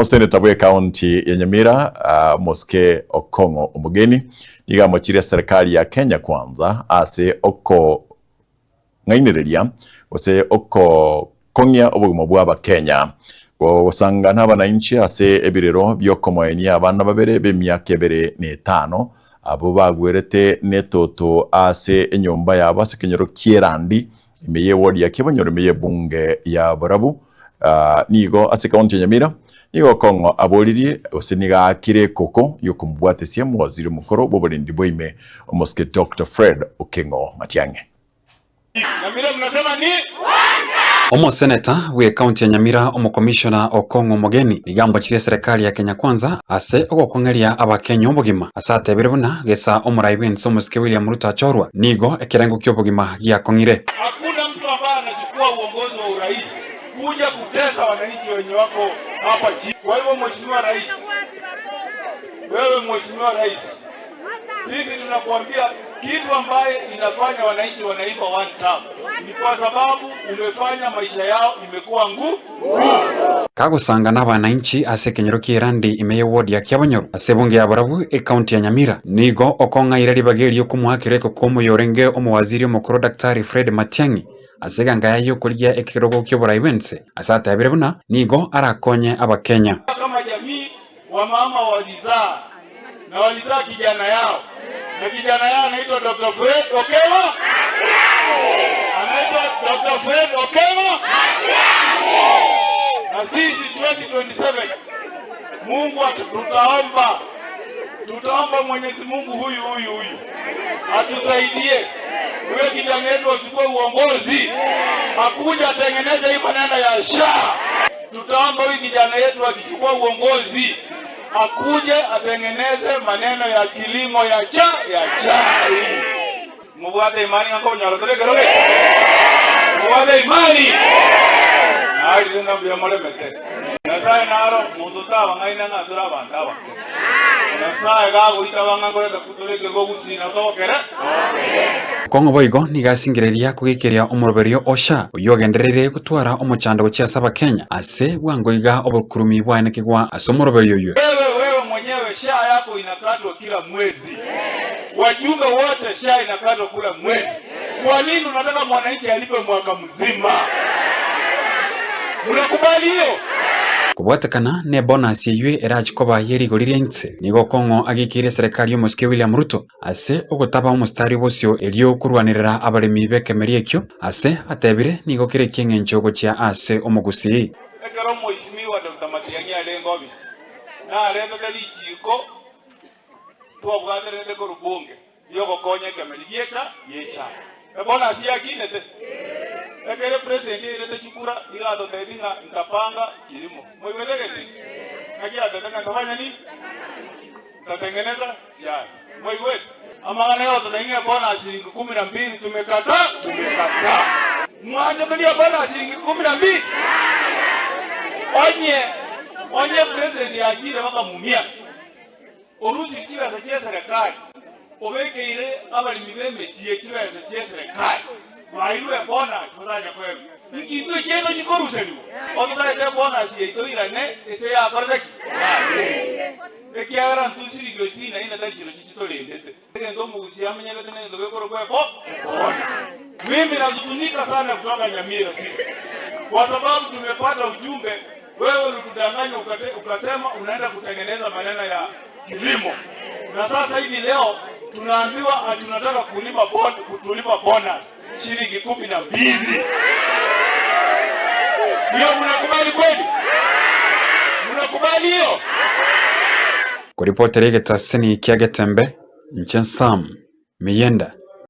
Omoseneta bw'ecounty ya Nyamira, Omosike Okong'o Omogeni, nigo amochirie eserekari ya Kenya Kwanza ase okong'ainereria gose okokong'ia obogima bwa abakenya gosanga nabananchi ase ebirero biokomoenia abana babere b'emiaka ebere na etano abwo bagwerete netoto ase enyomba yabo ase ekenyoro ki'Erandi Ime y'ewodi ya Kebonyoro ime y'ebunge ya Borabu nigo ase ekaunti ya Nyamira nigo Okong'o aboririe gose nigo aakire ekoko y'okomobwatesia omowaziri omokoro bw'oborendi bwa ime omosike Doctor Fred Okeng'o Matiang'i. Nyamira mnasema ni? Omoseneta bw'ekaunti ya Nyamira Omokomishona Okong'o Omogeni nigo ambochirie eserekari ya Kenya Kwanza ase ogokong'eria Abakenya obogima ase atebire buna gesa omorai bw'ense omosike William Ruto achorwa nigo ekerengo ki'obogima giakong'ire. Hakuna mtu ambaye anachukua uongozi wa urais kuja kutesa wananchi wenye wako hapa chini. Kwa hivyo Mheshimiwa Rais, wewe Mheshimiwa Rais, sisi tunakuambia kitu ambaye inafanya wananchi wanaiba one term ni kwa sababu umefanya maisha yao imekuwa ngu Kagosanga nabananchi ase ekenyoro ki'Erandi ime y'ewodi ya Kiabonyoru ase ebunge ya Borabu ekaunti ya Nyamira nigo okong'aira ribaga erio komoakera ekoko omoyorenge omowaziri omokoro Daktari Fred Matiang'i ase eganga yaye y'okorigia ekerogo ki'oborai bw'ense ase atebire buna nigo arakonye abakenya. Kama jamii wamama walizaa na walizaa kijana yao na kijana yao anaitwa Dr. Fred Okengo, anaitwa Dr. Fred Okengo. Na sisi 2027 Mungu tutaomba, tutaomba Mwenyezi Mungu huyu huyu huyu atusaidie huyo kijana wetu achukue uongozi, akuja atengeneze hii maneno ya SHA. Tutaomba huyu kijana yetu akichukua uongozi akuje atengeneze maneno ya kilimo ya cha ya chai. Mubwate imani ng'anko onyara tore keroge. Mubwate imani. Narire ng'a mbuya moremete. Nyasaye naro monto tabang'aina ng'a tore abanto abake. Nyasaye gagoitaba ng'a nkoreta tore ekerogo gusii na togokere. Okong'u boigo nigo asingereria kogekeria omoroberio o SHA oyio ogendereire gotwara omochando gochia ase Abakenya ase bwango iga obokurumi bwaenekigwa ase omoroberio oyio. Wewe wewe mwenyewe SHA yako inakatwa kila mwezi, wajumbe wote SHA inakatwa kula mwezi. Kwa nini unataka mwananchi alipe mwaka mzima? Mnakubali hiyo? Kobwatekana nebonus eyio erachi koba ye rigori ria inse, nigo Okong'o agekeire eserekari y'omosike William Ruto ase ogotaba omositari bosio erio korwanerera abaremi b'ekemeria ekio ase atebire nigo kere eki'engencho gochia ase omogusii. Ekero Mheshimiwa Doctor Matiang'i arenge ofisi, naretete richiiko twabwatererete korwa bunge riogokonya ekemeri giecha giecha. Ebonus yakinete. Ekero epresident yairete chikura iga atotebi ng'a ntapanga kilimo. Moigwete egento eke? Naki atete ng'a ntafanya nini? Ntatengeneza chai. Moigwete? Amang'ana yototebia ng'a ebonus shilingi kumi na mbili tumekataa, tumekataa. Mwanchete riebonus shilingi kumi na mbili? Onye onye president yachire baka Mumias. Orusie chibesa chi'eserekari, obekeire abaremi b'emesie chibesa chi'eserekari, bairwe ebonus batanya koegwa. Inki intwe chiaito chikoruserigwa? Ototaete ebonus yaito irane ase yakorete ki? Yarenge. Ekiagera ntusirie gose naende tari chirochio chitorendete. Egento omogusia amenyerete negento gekorokwa ebo ebonus. Mimi nahuzunika sana kutoka Nyamira sisi kwa sababu tumepata ujumbe Wewe ulitudanganya ukate, ukasema unaenda kutengeneza maneno ya kilimo, na sasa hivi leo tunaambiwa ati unataka kulima bon, kutulipa bonus shilingi 12. Hiyo mnakubali kweli? Mnakubali hiyo? Koripotera egetaseni kia Getembe, inche Sam Miyenda.